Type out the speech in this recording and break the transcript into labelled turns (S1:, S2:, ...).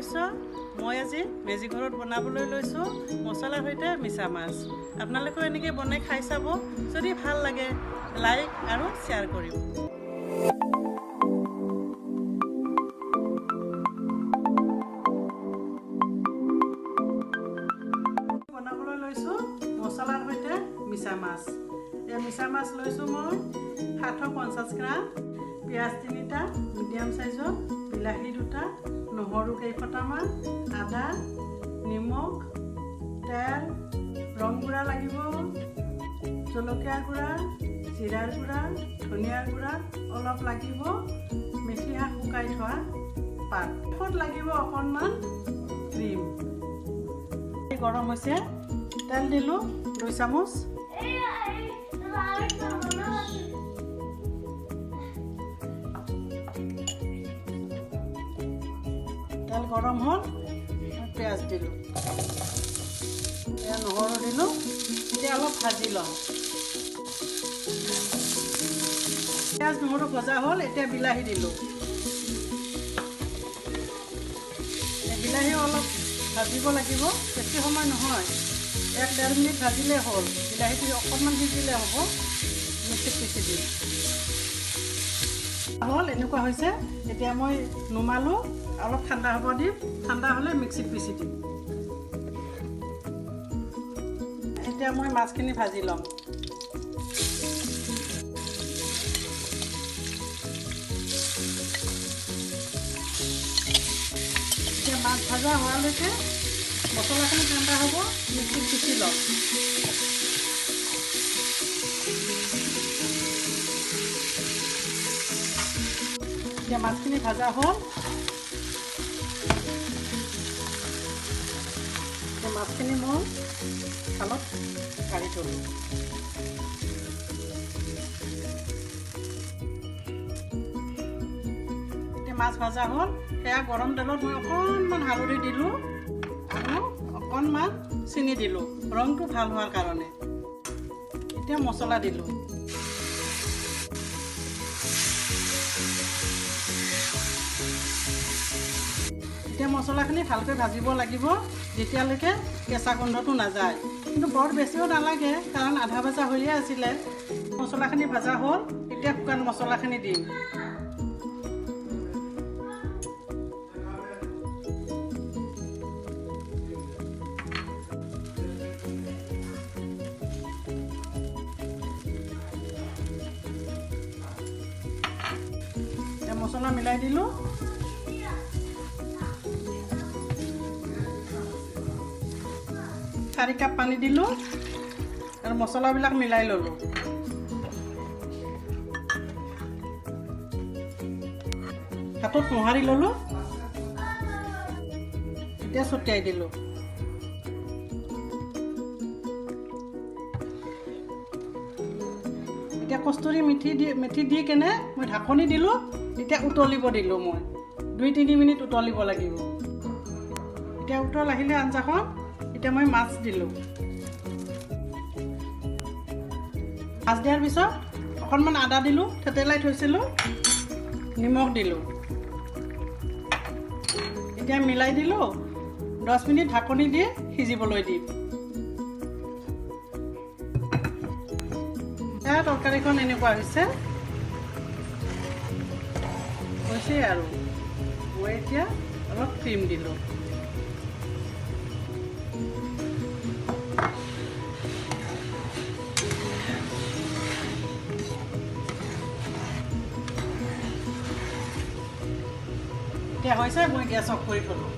S1: বৈশ্য। মই আজি মেজি ঘৰত বনাবলৈ লৈছোঁ মছলাৰ সৈতে মিছা মাছ। আপোনালোকেও এনেকৈ বনাই খাই চাব, যদি ভাল লাগে লাইক আৰু শ্বেয়াৰ কৰিব। বনাবলৈ লৈছোঁ মছলাৰ সৈতে মিছা মাছ। এই মিছা মাছ লৈছোঁ মই 750 গ্ৰাম, পিঁয়াজ 3টা মিডিয়াম চাইজৰ, বিলাহী 2টা, নহৰু কেইফটামান, আদা, নিমখ, তেল, ৰং গুড়া লাগিব, জলকীয়াৰ গুড়া, জিৰাৰ গুড়া, ধনিয়াৰ গুড়া অলপ লাগিব, মেথি শাক শুকাই থোৱা পাত, শেষত লাগিব অকণমান ক্ৰীম। গৰম হৈছে, তেল দিলোঁ 2 চামুচ। তেল গৰম হ'ল, পিঁয়াজ দিলোঁ, নহৰু দিলোঁ। এতিয়া অলপ ভাজি লওঁ। পিঁয়াজ নহৰু ভজা হ'ল, এতিয়া বিলাহী দিলোঁ। বিলাহীও অলপ ভাজিব লাগিব, বেছি সময় নহয়, 1-1.5 মিনিট ভাজিলে হ'ল। বিলাহীটো অকণমান সিজিলে হ'ব, মিক্সিত পিচি দিম। হ'ল, এনেকুৱা হৈছে। এতিয়া মই নুমালোঁ, অলপ ঠাণ্ডা হ'ব দিম। ঠাণ্ডা হ'লে মিক্সিত পিচি দিম। এতিয়া মই মাছখিনি ভাজি ল'ম। এতিয়া মাছ ভাজা হোৱালৈকে মছলাখিনি ঠাণ্ডা হ'ব, মিক্সিত পিচি ল'ম। এতিয়া মাছখিনি ভাজা হ'ল। মাছখিনি মই থালত কাঢ়ি থ'লোঁ। এতিয়া মাছ ভাজা হ'ল। সেয়া গৰম তেলত মই অকণমান হালধি দিলোঁ আৰু অকণমান চেনি দিলোঁ, ৰংটো ভাল হোৱাৰ কাৰণে। এতিয়া মছলা দিলোঁ। এতিয়া মছলাখিনি ভালকৈ ভাজিব লাগিব যেতিয়ালৈকে কেঁচা গোন্ধটো নাযায়, কিন্তু বৰ বেছিও নালাগে, কাৰণ আধা ভাজা হৈয়ে আছিলে। মছলাখিনি ভাজা হ'ল, এতিয়া শুকান মছলাখিনি দিম। মছলা মিলাই দিলোঁ। চাৰি কাপ পানী দিলোঁ আৰু মছলাবিলাক মিলাই ল'লোঁ। হাতত মোহাৰি ল'লোঁ, এতিয়া ছটিয়াই দিলোঁ। এতিয়া কস্তুৰী মেথি দি কেনে মই ঢাকনি দিলোঁ। এতিয়া উতলিব দিলোঁ মই, 2-3 মিনিট উতলিব লাগিব। এতিয়া উতল আহিলে আঞ্জাখন, এতিয়া মই মাছ দিলোঁ। মাছ দিয়াৰ পিছত অকণমান আদা দিলোঁ, থেতেলাই থৈছিলোঁ, নিমখ দিলোঁ। এতিয়া মিলাই দিলোঁ। 10 মিনিট ঢাকনি দি সিজিবলৈ দিম। এয়া তৰকাৰীখন এনেকুৱা হৈছে আৰু মই এতিয়া অলপ ক্ৰীম দিলোঁ। এতিয়া হৈছে, মই গেছ অফ কৰি থ'লোঁ।